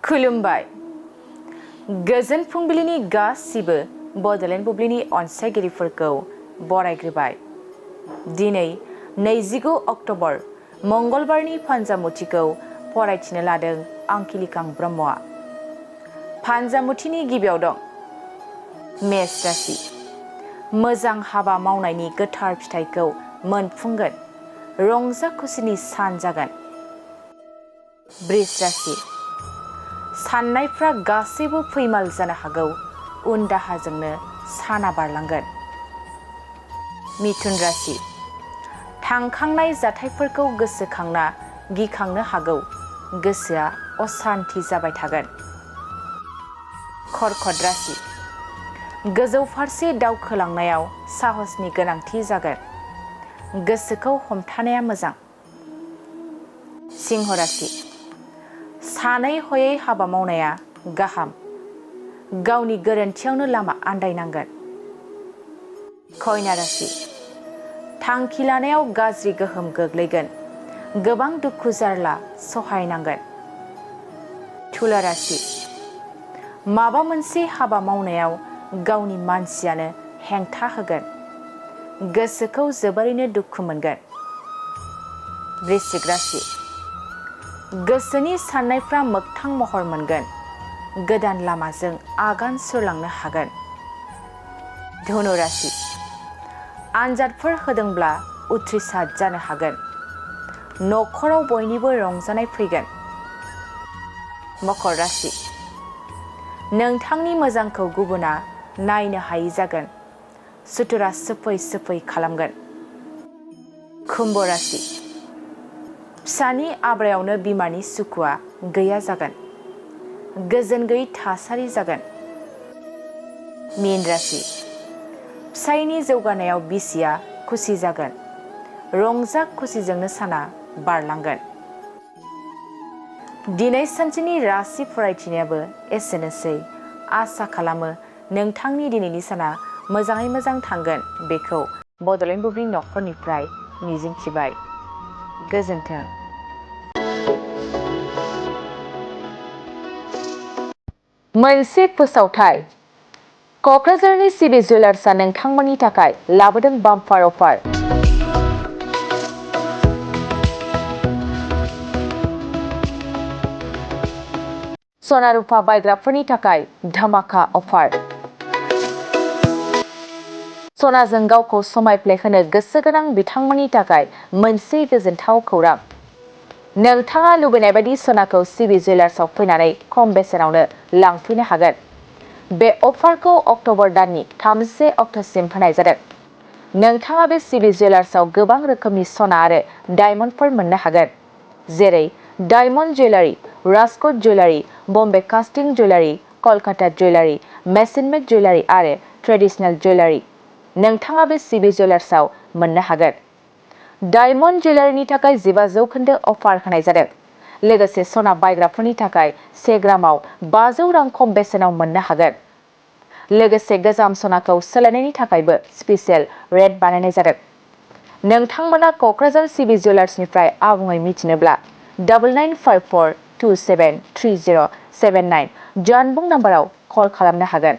खुलुमबाय। गोजोन फुंबिलिनि गासिबो बड'लेण्ड बुब्लिनि अनसायगिरिफोरखौ बरायग्रोबाय। दिनै 29 अक्ट'बर मंगलबारनि फान्जामुथिखौ फरायथिनो लादों आंखिलिकां ब्रह्मआ। फान्जामुथिनि गिबियाव दं मेष राशि। मोजां हाबा मावनायनि गोथार फिथाइखौ मोनफुंगोन। रंजा खुसिनि सान जागोन। बृष राशि। साननायफ्रा गासैबो फैमाल जानो हागौ। उन दाहाजोंनो साना बारलांगोन। मिथुन राशि। थांखांनाय जाथायफोरखौ गोसोखांना गिखांनो हागौ। गोसोआ असान्थि जाबाय थागोन। कर्कट राशि। गोजौ फारसे दावखोलांनायाव साहसनि गोनांथि जागोन। गोसोखौ हमथानाया मोजां। सिंह राशि। सानै हयै हाबा मावनाया गाहाम। गावनि गोरोन्थियावनो लामा आन्दायनांगोन। कन्या राशि। थांखि लानायाव गाज्रि गोहोम गोग्लैगोन। गोबां दुखु जारला सहायनांगोन। तुला राशि। माबा मोनसे हाबा मावनायाव गावनि मानसियानो हेंथा होगोन। गोसोखौ जोबोरैनो दुखु मोनगोन। वृश्चिक राशि। गोसोनि साननायफ्रा मोगथां महर मोनगोन। गोदान लामाजों आगान सुरलांनो हागोन। धनु राशि। आनजादफोर होदोंब्ला उथ्रिसार जानो हागोन। न'खराव बयनिबो रंजानाय फैगोन। मकर राशि। नोंथांनि मोजांखौ गुबुना नायनो हायि जागोन। सुथुरा सोफै सोफै खालामगोन। कुम्भ राशि। फिसानि आब्रायावनो बिमानि सुखुआ गैया जागोन। गोजोन गैयै थासारि जागोन। मीन राशि। फिसायनि जौगानायाव बिसिया खुसि जागोन। रंजा खुसिजोंनो साना बारलांगोन। दिनै सानसेनि राशि फरायथिनायाबो एसेनोसै। आसा खालामो नोंथांनि दिनैनि साना मोजाङै मोजां थांगोन बेखौ बड'लेण्ड बुब्लि नखरनिफ्राय मिजिंथिबाय। गोजोन्थों। मोनसे फोसावथाय। क'क्राझारनि सिबि जुवेलार्सआ नोंथांमोननि थाखाय लाबोदों बाम्पार अफार। सना रुफा बायग्राफोरनि थाखाय धमाका अफार। सनाजों गावखौ समायफ्लेहोनो गोसो गोनां बिथांमोननि थाखाय मोनसे गोजोनथाव खौरां। नोंथाङा लुबैनाय बायदि सनाखौ सिबि जुवेलार्सआव फैनानै खम बेसेनावनो लांफैनो हागोन। बे अफारखौ अक्ट'बर दाननि 31 अक्ट'सिम होनाय जादों। नोंथाङा बे सिबि जुवेलार्सआव गोबां रोखोमनि सना आरो डायमन्डफोर मोननो हागोन। जेरै diamond jewellery, Rajkot jewellery, Bombay कास्टिं जुवेलारि, कलकाता जुवेलारि, मेसिन मेड जुवेलारि आरो ट्रेडिशनेल जुवेलारि नोंथाङा बे सिबि जुवेलार्सआव मोननो हागोन। डायमन्ड जुवेलारिनि थाखाय 15% अफार होनाय जादों। लोगोसे सना बायग्राफोरनि थाखाय 1 ग्रामाव 500 रां खम बेसेनाव मोननो हागोन। लोगोसे गोजाम सनाखौ सोलायनायनि थाखायबो स्पेसियेल रेट बानायनाय जादों। नोंथांमोना क'क्राझार सिबि जुवेलार्सनिफ्राय आबुङै मिथिनोब्ला 9954273079 जानबुं नाम्बाराव कल खालामनो हागोन।